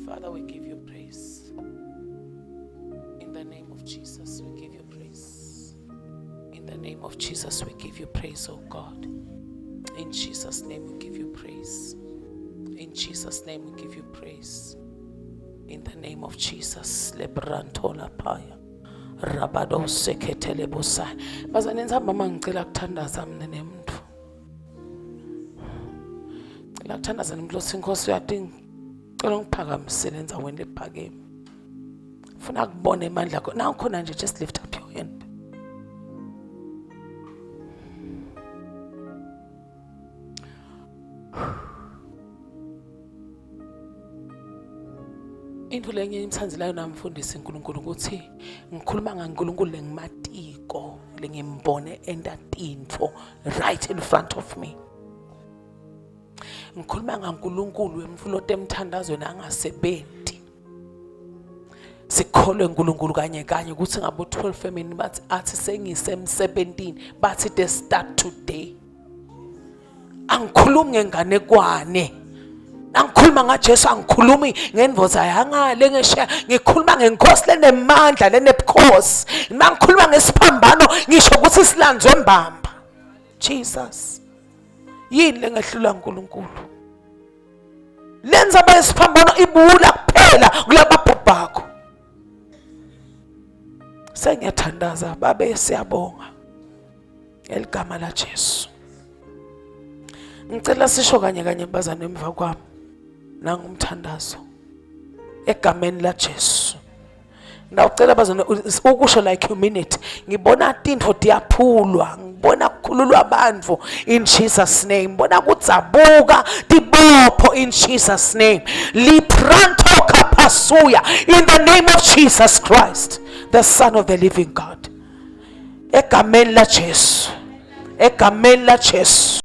Father, we give you praise. In the name of Jesus, we give you praise. In the name of Jesus, we give you praise, oh God. In Jesus' name, we give you praise. In Jesus' name, we give you praise. In the name of Jesus, lebrantola paya. Rabado sekhetele bosai. Bazane nihamba mangicela kuthandaza mina nemuntu. Cela kuthandaza nemuntu lothi inkosi uyathi ngicela ungiphakamisele endaweni lephakeme. Funa kubona emandla akho. Nawu khona nje just lift up your hand. Into lenye engimthandzelayo namfundisi uNkulunkulu ukuthi ngikhuluma ngaNkulunkulu lengimatiko lengimbone enta tintfo right in front of me. Ngikhuluma ngaNkulunkulu wemfulo temthandazweni angasebenti. Sikholwe uNkulunkulu kanye kanye ukuthi ngabo 12 emini bathi athi sengisemsebentini bathi they start today. Angikhulumi ngenganekwane. Angikhuluma ngaJesu angikhulumi ngendvodza yangale ngesheya ngikhuluma ngenkosi lenemandla lenebukhosi. Mangikhuluma ngesiphambano ngisho ukuthi silandzwe mbamba. Jesus. Yini lengehlula uNkulunkulu? Lenza bayisiphambano ibula kuphela kulababhubhakho. Sengiyathandaza babe siyabonga. Eligama la Jesu. Ngicela sisho kanye kanye bazane emva kwami. Nangumthandazo. Egameni la Jesu. Ngawucela bazane ukusho like a minute. Ngibona tintfo tiyaphulwa, ngibona kukhululwa abantu in Jesus name. Ngibona kudzabuka tibopho in Jesus name. Lipranto kapasuya in the name of Jesus Christ, the Son of the living God. Egameni la Jesu. Egameni la Jesu.